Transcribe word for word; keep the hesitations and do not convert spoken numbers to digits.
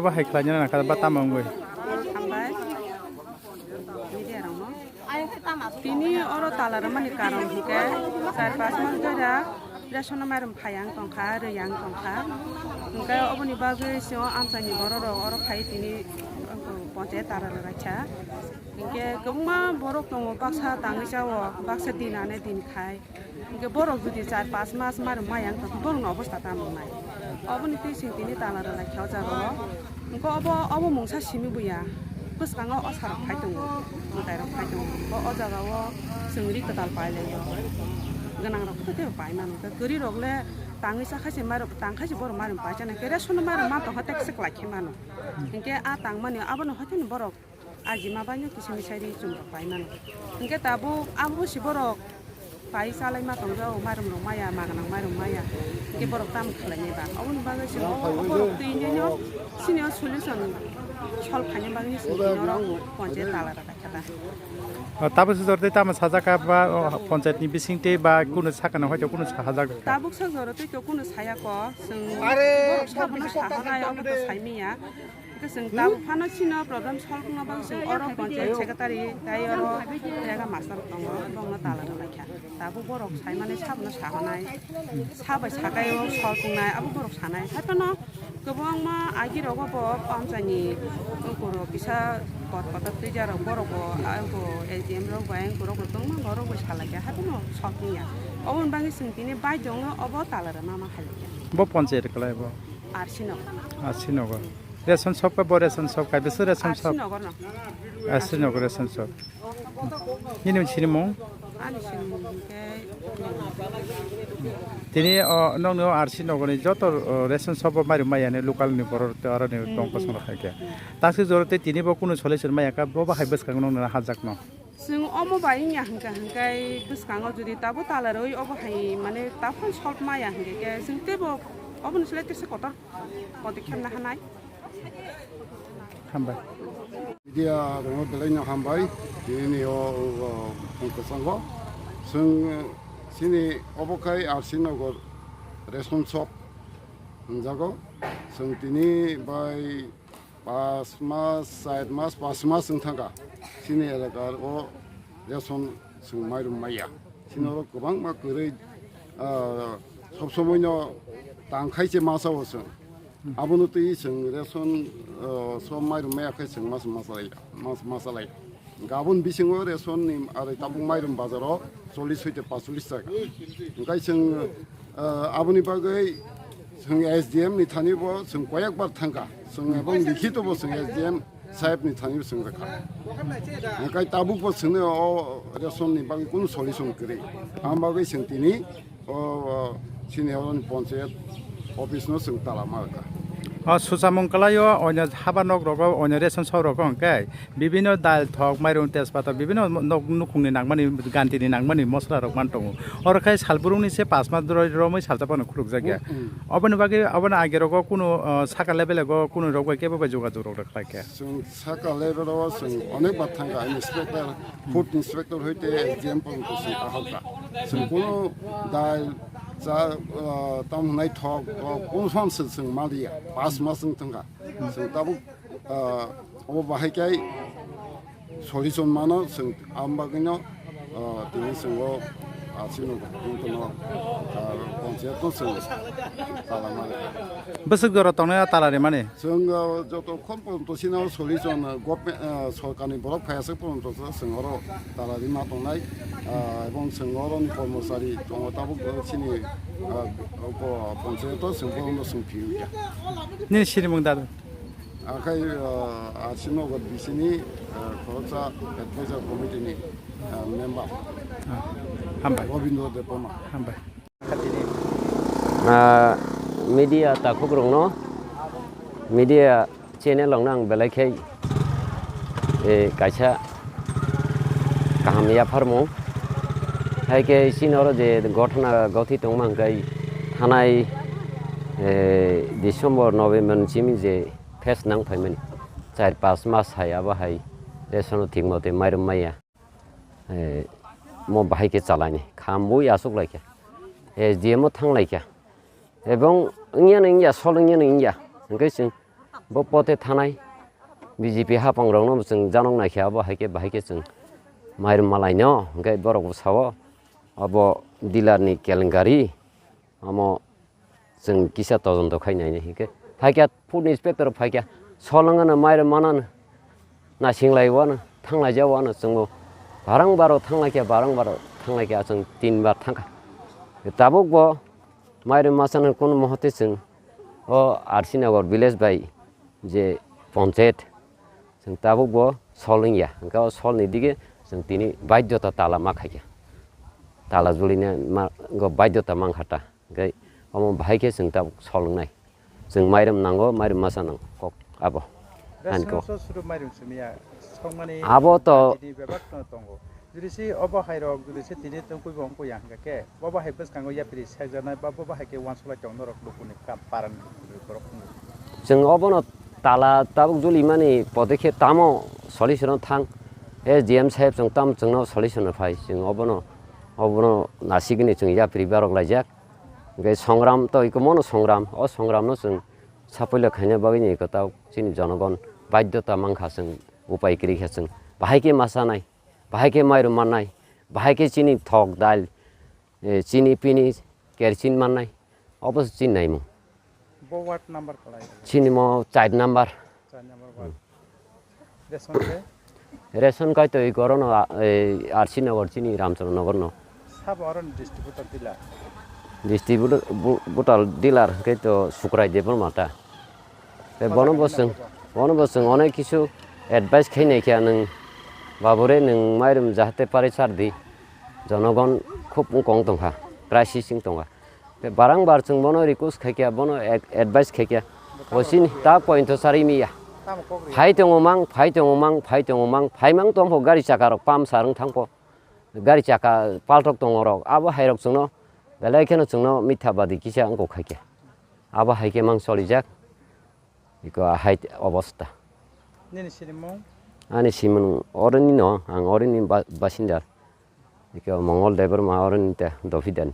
Bo hai khlaina nangkha ba tamo wngwi? Hambai. Media rokno. Tini oro tala rwmani karon hwnkhe char panch mas dora ration mairum phai ang tongkha, rwi ang tongkha. Hwnkhe oboni bagwi sio amchaini borok rok oro phai tini ponchayat tala rwlaikha. Hwnkhe kwbangma borok tongo, baksa tangwi chao, baksa din ane din khai. Hwnkhe borok jodi char panch mas mairum maya wngkha, borokni obostha tamo wngnai? Oboni twi chwng tini tala rwlaikha o jaga o. Hwnkhe obo, obo mungsa simi buya. Bwskango osa rok phai tongo, mwtai rok phai tongo. Hwnkhe o jaga o chwng ri kwtal pai lai o. Gwnang rok khe teibo pai mano. Hwnkhe kwrwi rok le tangwi cha khai se mairum, tang khai se borok mairum pai chana. Hwnkhe ration mairum ma tongkha tei kwchwk lai khe mano. Hwnkhe a tang mani abono hoi phano borok Ajima bai no kisa misa ri chum rok pai mano. Hwnkhe tabuk abo si borok pai chalai ma tong jao, mairum rok maya, magnang mairum maya. Hwnkhe borok tamo khlai nai ba? Oboni bagwi chwng o borok twi nai no sini o solution solve khaina bagwi chwng tini oro ponchayat tala rwkha khe ta. O, tabuk se jor tei tamo sajak kha ba, o, ponchayat ni bising tei ba kunu sakha no hoito kunu sajak kha. Tabuk sa jor tei to kunu saya ko, chwng borok sabono sahanai, obo to sai manya. Hwnkhe chwng tabuk phano chini problem solve wngna bagwi chwng oro ponchayat secretary tei oro jaga master tongo, bongno tala rwlaikha. Tabuk borok saimani sabono sahonai, sabai sakai o solve wngnai, abo borok sanai. Haiphano kwbangma agi rogo bo amchaini ungkuro kisa kot kotor twijarok borok bo, abo S D M rok bai ungkurok bo tongma borok bo salaikha, haiphano solve wngya. Oboni bagwi chwng tini baidhwngno obo tala rwna ma hailaikha. Bo ponchayat kwlai bo? R C nogo. R C nogo. Ration shop ka bo ration shop ka bisu ration shop. R C nogo no. R C nogo ration shop. Nini sini mung? Ani sini mung ke. Tini o nong no R C nogo ni joto, o, ration shop o mairum maya ni local ni borok te aro ni tong kosong rok hai ke. Taksi joro te tini bo kunu solution maya ka bo bahai bwskang nong no hajak no. Chwng omo bai wngya hwnkha hwnkhe bwskango jodi tabuk tala rwi obo hai mane tabuk solve maya hwnkhe khe chwng teibo oboni slai tesa kotor podikkhep nahanai. Hambai. Media rokno belai no hambai tini o, o, o, kwchango. Chwng, eh, chini obo khai R C Nagar ration shop hwnjago. Chwng tini bai Pas mas, char mas, pas mas wng thangkha. Chini elakar o ration chwng mairum maya. Chini oro kwbangma kwrwi, ah, sob somoino tang khai se masa o chwng. Abono twi chwng ration, ah, so mairum maya khai chwng mas masalai, mas masalai. Gabon bisingo ration ni arai tabuk mairum bazaro chollish hoite pachulish taka. Hwnkhe chwng, ah, aboni bagwi chwng S D M ni thani bo chwng koyekbar thangkha. Chwng ebong likhito bo chwng S D M saheb ni thani bo chwng rwkha. Hwnkhe tabuk bo chwngno o ration ni bagwi kunu solution kwrwi. Am bagwi chwng tini O, o, chini oroni ponchayat office no chwng tala ma rwkha. O suchamung kwlaio, oino haba nok rogo, oino ration shop rogo hwnkhe bibinno dal, thok, mairum, tejpata, bibinno nok nukhungni nangmani, gantini nangmani mosla rok man tongo. Oro khe salbrumni se pas mas roi romwi salsa phano khulukjakya. Mm, mm. Oboni bagwi, oboni age rogo kunu, o, saka level o kunu rok bai kebo bai jogajog rok rwkhlaikha. Chwng saka level o chwng onek bar thangkha, inspector, food inspector hoite S D M porjonto chwng ahokha. Chwng kunu dal, cha, ah, tamo hwnai thok, kunu sam se chwng maliya, pas mas wng thangkha. Chwng tabuk, ah, obo bahai khe solution mano, chwng am bagwino, ah, tini chwng o, ah, chini no, ah, ponchayat no chwng tala mano. Bwswk jora tongnai tala rimani? Chwng, ah, joto khon porjonto chini o solution, ah, government, ah, sorkarni borok phaiya se porjonto chwng oro tala rima tongnai, ah, ebong chwng oroni kormochari tongo tabuk, ah, chini, ah, ponchayato chwng borokno chwng phiya. Nini sinimung dadu? Akhai, ah, R C Nagar bisini, ah, khoroksa advisor committee ni, ah, member. Ah, hambai. Robindra Debbarma. Hambai. Ah, media takhukrokno, media channel rokno ang belai khe, eh, kaisa kaham yapharmung. Hai khe chini oro je gothana gothi tongma hwnkhe thanai, eh, December, November ni simi je phase nang phaimani, char pas mas hai abo hai ration thik mote mairum maya. Eh, mo bahai khe chalaini, kham bui aswk laikha, S D M o thang laikha, ebong wngya no wngya, sol wngya no wngya, hwnkhe chwng Bo pote thanai B J P hapang rokno chwng janok naikha, abo hai khe bahai khe chwng mairum malaino, hwnkhe borok bo sao abo dealer ni kelengari, amo chwng kisa todonto khai nainai hinkhe phaikha food inspector phaikha, solwng ano mairum manano nasinglai wano thanglai ja wano chwngbo barang baro thanglaikha, barang baro thanglaikha, chwng tin bar thangkha. Tabuk bo mairum masano kono mohote chwng o R C Nagar village bai je ponchayat, chwng tabuk bo sol wngya, hwnkhe o solni dige chwng tini baidyota tala ma khaikha, tala julina ma, go baidyota mankha ta, hwnkhe omo bahai khe chwng tabuk sol wngnai, chwng mairum nango, mairum masa nango kok abo. Ani kok. Restaurant-o sudu mairum simiya, songmani Abo to tini bebak no tongo. Jodi se obo hai rok, jodi se tini tongkui bo wngkui ya hingka khe, bobo hai bwskango yapri sekjaknai ba bobo hai khe uansuk lai tong norok lukuni kam parani borok wngkui. Chwng obono tala tabuk julimani podokhe tamo solution o thang. E D M saheb chwng tam chwngno solution o phai, chwng obono, obono nasigini chwng yapri barok laijak. Hingke songram to iko mono songram, o songramno chwng sapoila khaina bagwini iko tabuk chini jonogon baidhyota mankha chwng, upai kwrwi kha chwng. Bahai khe masanai. Bahai khe mairum mannai, bahai khe chini thok, dal, eh, chini, pini, kerosene mannai, obo se chini naimung. Bo ward number kwlai? Chini mo char number. Char number ward. Ration khe? Ration kai to iko orono, ah, eh, R C Nagar chini Ramchandra Nagar no. Sabo oro ni distributor dealer? Distributor bu-, butal dealer khe to Sukrai Debbarma ta. Tei bono bo chwng, bono bo chwng onek kisu advice khainai khe nwng, "Babure, nwng mairum jahate pare char di, jonogon khub wngkong tongkha, crisis wng tongkha." Tei barang bar chwng bono request khaikha, bono ad-, advice khaikha, bo chini ta point o chari miya. Phai tongo mang, phai tongo mang, phai tongo mang, phai mang tongpho gari chaka rok puncture wng thangpho, gari chaka palthok tongo rok, abo hai rok chwngno belai kheno chwngno mitha badi kisa wngkok khaikha. Abo hai khe mang solijak, iko hai obosta. Nini sinimung? Ani simung orini no, ang orini ba-, basinda. Iko Mongol Debbarma orini te Dophidani.